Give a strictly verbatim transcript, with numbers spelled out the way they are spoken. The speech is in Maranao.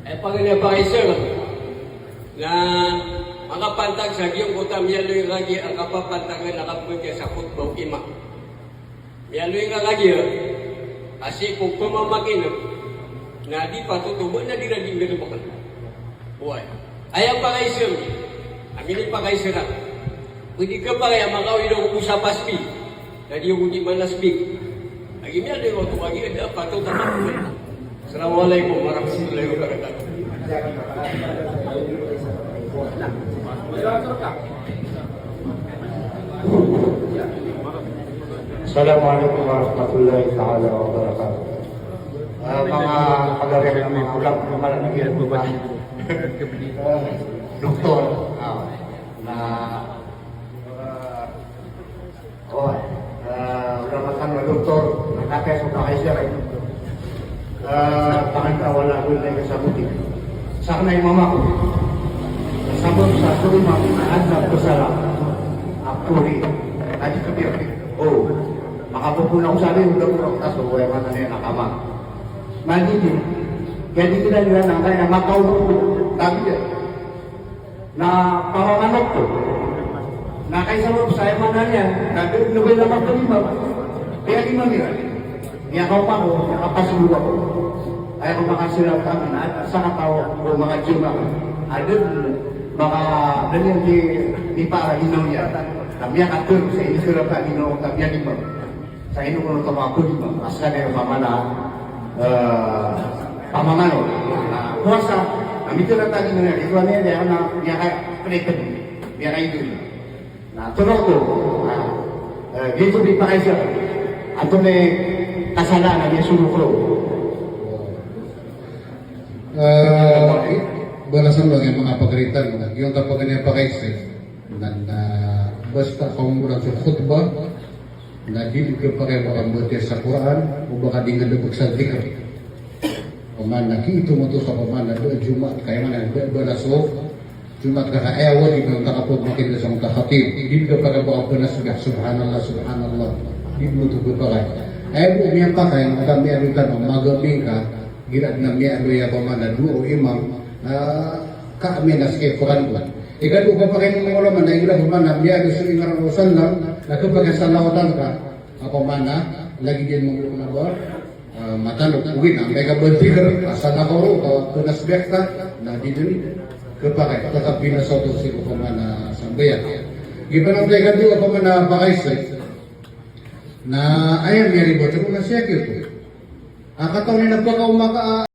Aya pangni a pakaisa na makapantag sa giyangkoto a miyaaloy ka kagiya a kapapantagan a kapmbatiya sa khutbah o imam. Miyaaloy ka kagiya a sii ko pamamakineg na di patotoba na di ra di nggalebeken. Oway. Aya pakaisa, a minipakaisa ka. Pwede ka pakaisa a makaoy ko sa paspi. Lagid o di manasbik. Lagid iyan, di ba, ito lagid a da a patot a makuha. Assalamu alaikum warahmatullahi wabarakatuh. Assalamu alaikum warahmatullahi taala wabarakatuh. Eh, manga pagari, manga ulama, manga lagi, eh, doktor, ah, na, eh, Oway, eh, ulama tano a doktor, na katii so pakaisa. Eh, pangni a wala ko na kasabuti. Sakn a imam ako. Sabap sa so imam na adn a pzalam a pori a di kapiyapiyap. O, makapopoon ako sa di, oda ko rk taso, oway, maana niyan na kama. Na di di. Kaya di di na nila na kaya makaw tabiya. Na pamamanot ko. Na kaisa ko sa aya maana niyan, na di, di ba na makalima. Kaya lima mira. Miyakaoma ko, miyakapasolo ako. Aya ko makasira kami, na sa kataw ko manga Jumaat. Adn, manga, dn iyan di, di para ginawa niyan. Na miyakatero sa inisira ka ginawa, na miyalima. Sa ino ko na tama ko di ba? Asal na aya pamana, eh, pamamano. Na, puasa, na mitharo tano na, ito na aya na, miyaka-, miyaka-, miyakaidol. Na, toro ko, na, eh, giyoto i pakaisa. Antonaa i kasalaan a miyasogo ko. Eh, balasan ba giya manga pagaritan, giya kapagari a pakaisa. Na, na, basta kaomoran so khutbah, na di dn khapakay makambatiya sa Qur'an, o ba ka di nggalebek sa dhikr. Opama na kiito oto sa opama na da a Jumaat, ka aya maana da a balas o Jumaat ka, ka aya wajib na kapod makiilay sa manga khatib. Di dn khapakay makapanasbih, subhanallah, subhanallah. Di dn oto khapakay. Aya bo miyampakay, na ka miyaaloy tano, magaming ka, igira adn a miyaaloy a opama na doa o imam, na ka miyanas ka i Qur'an bo. Ikadowa, khapakay o manga ulama na igira opama na miyaaloy so ingaran o sallam, na khapakay salawatan ka, opama na lagid iyan mambo na ba, eh, matanto, ogaid na amay ka ba dhikr, asal na ka roo, ka panasbih ka, na di dn khapakay, ka kabinasa oto sii ko opama na sambayang. Giya pn a ikadowa opama na pakaisa, na aya miyaribat roo na sii ko, a katawan iyan na pakaoma ka,